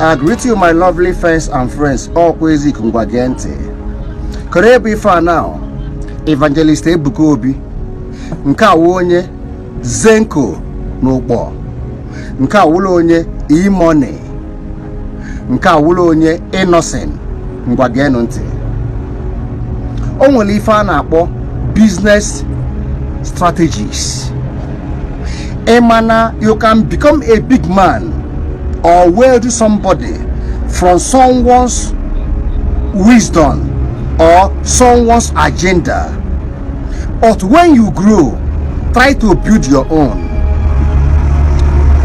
I greet you, my lovely friends and friends. Ọkwa Ezik, ngwa gee ntị. Kere ebe ife a now, Evangelist Ebuka Obi. Nke a wụ onye Zenko n'Ụkpọ. Nke a wụlụ onye E-Money. Nke a wụlụ onye Innoson. Ngwa geenụ ntị. O nwere ife a na-akpọ business strategies. Ị ma na you can become a big man or wealthy somebody from someone's wisdom or someone's agenda. But when you grow, try to build your own.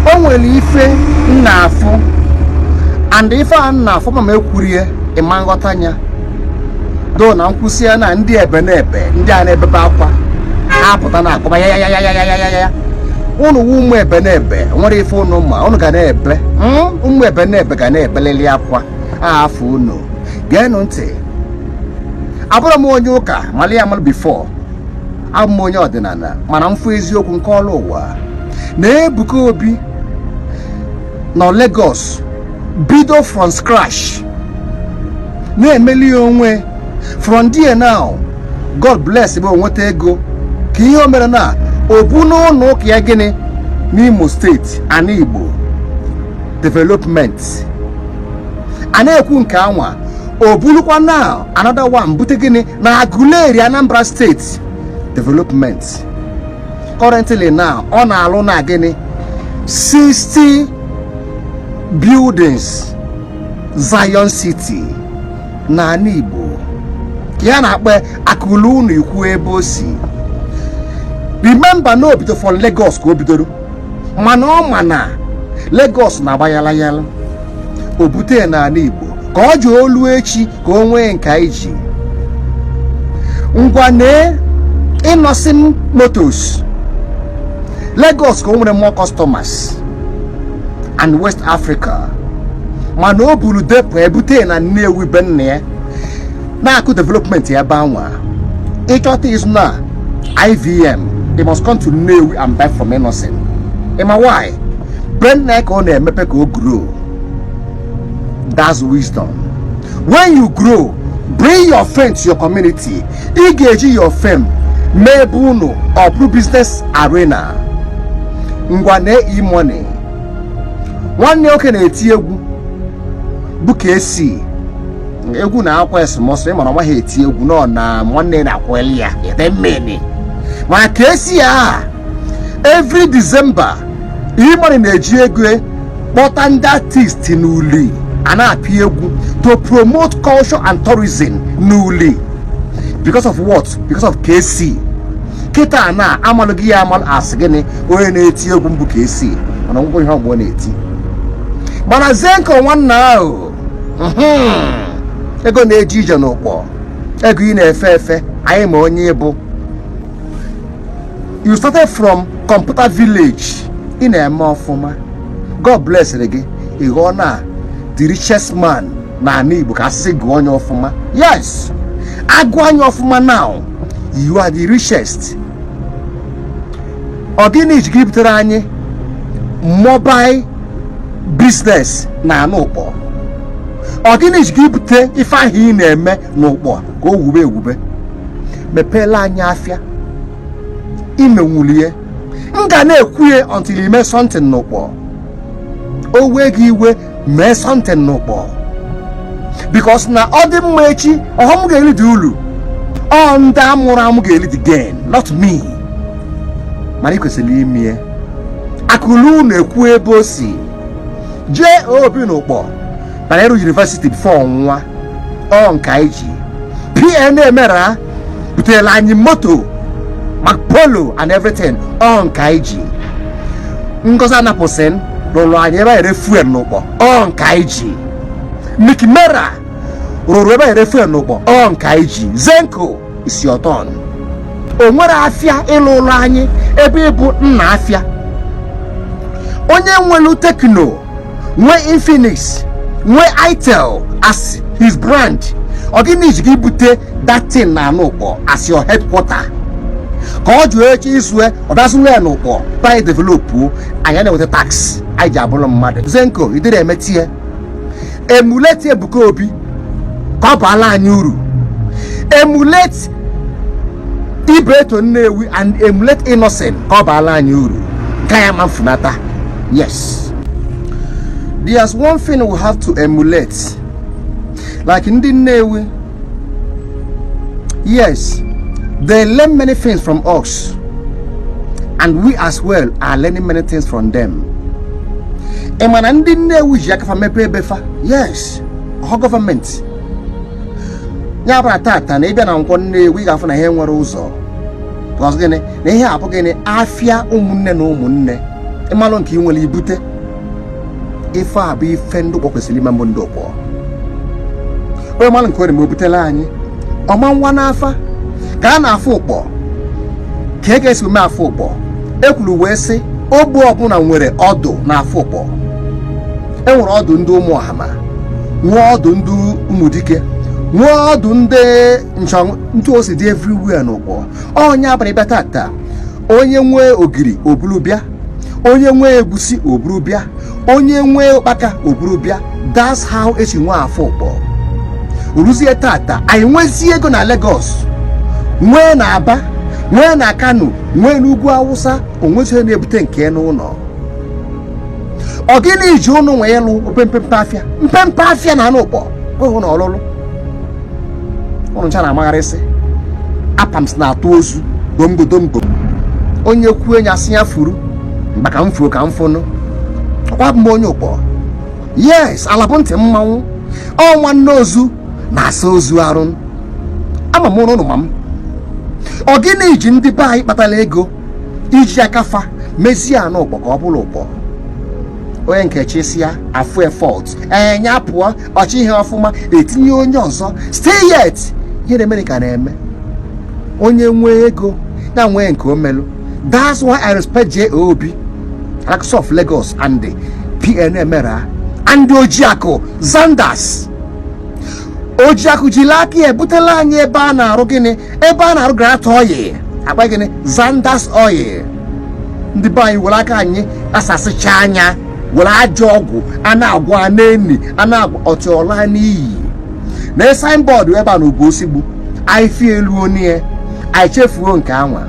O nwere ife m na-afụ, and ife a m na-afụ ma m ekwurie ịma nghọta ya do na nkwụsị ya na ndị ebe na-ebe, ndị a na-ebebe akwa apụta na akọba ya ya ya ya ya ya ya ya. Unu wu ụmụ ebe na-ebe nwere ife unu ma unu ga na-ebe. Ụmụ ebe na-ebe ga na-ebeleli akwa afọ. Unu geenụ ntị. Abụrụ m onye ụka mali ya malụ before, abụ m onye ọdịnala, mana mfụ eziokwu nke ọrụ ụwa na Ebuka Obi nọ Lagos bido from scratch na-emeli ya onwe. From there now, God bless ebe o nweta ego ka ihe o mere na obu n'ụlọ ụka ya gịnị n'Imo Steeti, ana Igbo development a na-ekwu nke anwa. O bulukwa now another one bute gịnị na Aguleri, Anambra Steeti development. Currently now, ọ na-alụ na gịnị 60 buildings, Zion City n'ala Igbo ka ya na-akpọ akụlụ unu ikwu ebe o si. Remember na o bido from Lagos ka o bidoro, mana ọ ma na Lagos na-agba yala yala, o bute ya n'ala Igbo ka ọ ji olu echi ka o nwee nke anyị ji. Ngwa, nee Innoson Motors. Lagos ka o nwere more customers and West Africa, mana o buru depụ ebute na Nnewi be nna ya na-akụ development ebe anwa. Ịchọta ịzụ na IVM, they must come to Nnewi and buy from Innoson. Ịma why? Be nna ya ka ọ na-emepe ka o grow. That's wisdom. When you grow, bring your fame to your community. Ị ga-eji your fame mee ebe unu ọ bụrụ business arena. Ngwa, na E-Money, nwanne nwoke na-eti egwu bụ ka esi egwu na akwa esomọsọ. Ị mara ọ maghị eti egwu nọ na nwanne na-akweli ya ede mmiri, mana ka esi ya every December, E-Money na-eji ego kpọta ndị artist n'Uli a na-apị egwu to promote culture and tourism n'Uli. Because of what? Because of KC. Kịta na amalụghị ya amalụ asị gịnị onye na-eti egwu mbụ KC, mana ngwụgwọ ihe ọgbọ na-eti. Mana Zenko nwanna ahụ, ego na-eje ije n'Ụkpọ, ego ị na-efe efe, anyị ma onye bụ. You started from Computer Village, ị na-eme ọfụma. God bless gị, ị ghọọ na the richest man na ala Igbo. Ka asịsị gụọ onye ọfụma, yes, agụ anya ọfụma. Now you are the richest. Ọ gịnị ji gị butere anyị mobile business na anụ Ụkpọ? Ọ gịnị ji gị bute ife ahụ ị na-eme n'Ụkpọ ka o wube ewube, mepeela anyị afịa imenwulie? M ga na-ekwuye until ime something n'Ụkpọ. O wee gị iwe, mee something n'Ụkpọ, because na ọ dị mma echi ọghọm ga-eri dị ulu. Ọ ndị amụrụ amụ ga-eri the gain, not me. Mana ị kwesịrị ime akụlu na-ekwu ebe o si jee obi n'Ụkpọ Bayero University before ọnwụnwa ọ nke anyị ji PNA mera butere anyị moto Mark Polo and everything. Ọ nke anyị ji Ngozi Anapụsịn rụrụ anyị ebe a ere fuel n'Ụkpọ. Ọ nke anyị ji Mikmera rụrụ ebe a ere fuel n'Ụkpọ. Ọ nke anyị ji Zenko isi ọtọn. O nwere afịa ịlụ ụlọ anyị ebe ịbụ nna afịa. Onye nwelu Tecno, nwee Infinix, nwee Itel as his brand, ọ gịnị ji gị bute that thing na anụ Ụkpọ as your headquarter ka ọ jụọ echi isue ọ bịazụlụ ya n'Ụkpọ anyị developuo anyị na-enweta tax anyị ji abụrụ mmadụ? Zenko idịrị emetie. Emulate Ebuka Obi ka ọ baala anyị uru. Emulate Ibeto Nnewi and emulate Innocent ka ọ baala anyị uru. Nke ya ma mfunata. Yes, there's one thing we have to emulate, like ndị Nnewi. Yes, they learn many things from us, and we as well are learning many things from them. Ị ma na ndị Nnewi ji aka fa mepee ebe fa? Yes, ọha gọọmenti ya bụra tata na ịbịa na Nkwọ Nnewi, ị ga-afụ na ihe nwere ụzọ. Because gịnị? Na ihe abụ gịnị? Afịa ụmụnne na ụmụnne. Ịmalụ nke ị nwere ibute. Ife a bụ ife ndị Ụkpọ kwesịrị ime. Mbụ ndị Ụkpọ, onye malụ nke o ma o butela anyị ọma nwa n'afa ka a na-afụ ụkpọ ka e ga-esi eme afụ ụkpọ. Ekwuru wee sị, ogbe ọbụla nwere ọdụ na-afụ ụkpọ. E nwere ọdụ ndị Ụmụ Ọhama, nwee ọdụ ndị Ụmụdike, nwee ọdụ ndị nchọ ntụ osi dị everywhere n'Ụkpọ. Onye abalị bịa tata, onye nwee ogiri oburu bịa, onye nwee egusi oburu bịa, onye nwee ụkpaka oburu bịa. That's how esi nwee afọ ụkpọ. Ruzie tata, anyị nwezie ego na Lagos, nwee na Aba, nwee na Kano, nwee n'ugwu Awụsa. Onwezi onye na-ebute nke n'ụlọ. Ọ gịnị ji ụnụ nwee ịlụ mpempe afịa, mpempe afịa na anụ ụkpọ hụ na ọlụlụ ụnụ ncha na-amagharịsị apams na-atụ ozu dombo. Onye kwuo ya, sị ya furu maka m fuo ka m fụnụ. Ọkwa bụ m onye Ụkpọ. Yes, ala bụ ntị mmanwụ. Ọ nwanne ozu na-asa ozu arụ. Ama m ụnụ ma m. Ọ gịnị ji ndị be anyị kpatara ego iji aka fa mezie anụ ụkpọ ka ọ bụrụ ụkpọ? Onye nke chisia afụ effort enya pụọ ọchị ihe ọfụma, etinye onye ọzọ. Still yet, ihe na-eme ka na-eme. Onye nwee ego ya nwee nke omelu. That's why I respect J.O. Obi, Archbishop of Lagos, and the PN Emera and Ojiakụ Zanders. Ojiakụ jiri aka ya ebutela anyị ebe a na-arụ gịnị, ebe a na-arụ groundnut oil, akpa gịnị, Zanders oil. Ndị be anyị were aka anyị asasịcha anya, were ajọ ọgwụ a na-agwọ, a na-eni, a na-agwọ ọtụọla n'iyi na signboard ebe a na Ogosigbu. Anyị fie elu onye, anyị chefuo nke anwa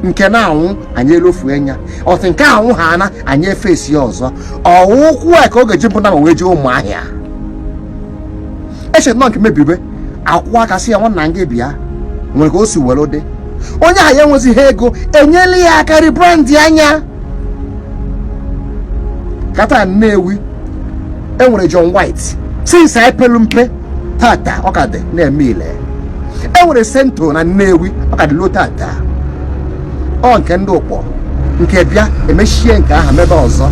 nke na-anwụ, anyị elofue ya ọtụ nke anwụ ha na anyị efesi ya ọzọ. Ọwụkwụ a ka ọ ga-eji bụ na ma wee jee Ụmụahịa eche nọ nke mebibe akwụ aka sị ya, nwanna gị bịa nwere ka o si were dị. Onye ahụ ya enwezighị ego, enyela ya aka rebrand anya kata. Nnewi enwere John White since anyị pelu mpe. Tata ọ ka dị na-eme ile. Enwere Sento na Nnewi, ọ ka dị luo tata. Ọ nke ndị Ụkpọ nke bịa emechie nke ahụ mebe ọzọ.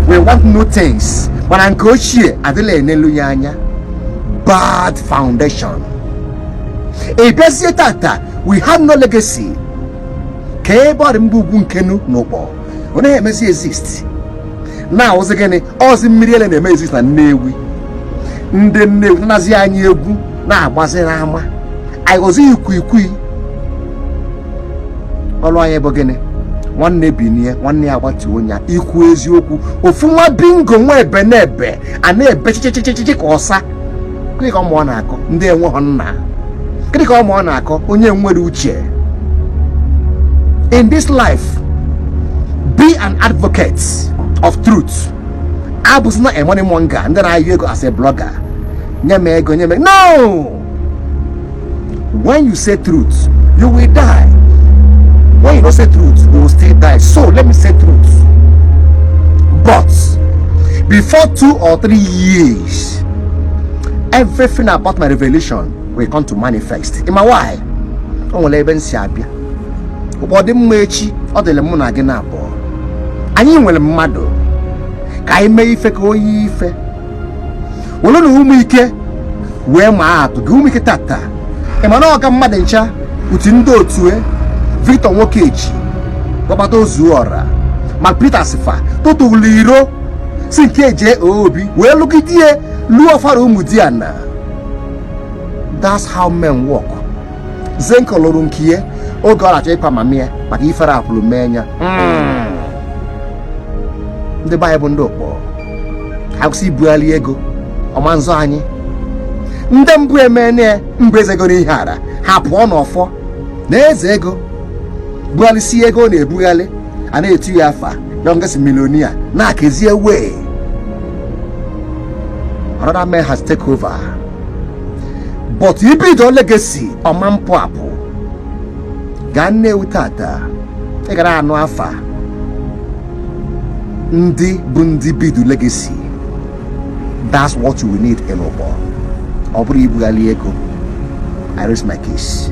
We want new things, mana nke ochie adịla enelu ya anya. Bad foundation. Ị bịazie tata, we have no legacy. Ka ebe ọ dị mgbe ugwu nkenu n'Ụkpọ, ọ naghị emezi exist. Na ozi gịnị ọzi? Mmiri ele na-eme exist na Nnewi. Ndị Nnewi nazi anyị egwu na-agbazi n'ama anyị ozi ikwikwii. Ọlụ anyị bụ gịnị? Nwanne binie, nwanne ya agbatuo ya. Ikwu eziokwu ofu nwa bingo nwa ebe na-ebe a na-ebe chichichichichi ka ọsa. Gịnị ka ọmụ ọ na-akọ? Ndị enweghị nna, gịnị ka ọmụ ọ na-akọ? Onye nwere uche in this life, be an advocate of truth. Abụzina a money monger. Ndị na-ayọ ego as a blogger, nye m ego, nye m. No, when you say truth, you will die. When you don't say truth, you will still die. So let me say truth. But before 2 or 3 years, everything about my revelation will come to manifest. Ịma why? O nwere ebe m si abịa. Ụkpọ dị mma echi, ọ dịrị mụ na gị na abụọ. Anyị nwere mmadụ ka anyị mee ife ka onye ife were na ụmụ ike wee maa atụ gị. Ụmụ ike tata, ị ma na ọka mmadụ ncha utu ndị otu Victor Nwokeji gbabata Ozuọra ma Peter Sifa tụtụrụ iro si nke jee obi wee lụgidie lụọ fara ụmụ di ya na. That's how men work. Zenko lụrụ nke ya oge ọ na-achọ ịkpa mami ya maka ifere apụrụ mee ya. Ndị be anyị bụ ndị Ụkpọ, ha kwụsị ibugharị ego. Ọma nzọ anyị ndị mbụ emene mbụ ezegoro ihe ara ha pụọ n'ọfọ na eze ego bugharịsie ego ọ na-ebugharị, a na-etu ya afa youngest millionaire na-akezie wee. Another man has take over, but ibido legacy ọma mpụ apụ. Gaa Nnewi tata, ị gara anụ afa ndị bụ ndị bido legacy. That's what we need in Ụkpọ. Ọ bụrụ ibugharị ego. I rest my case.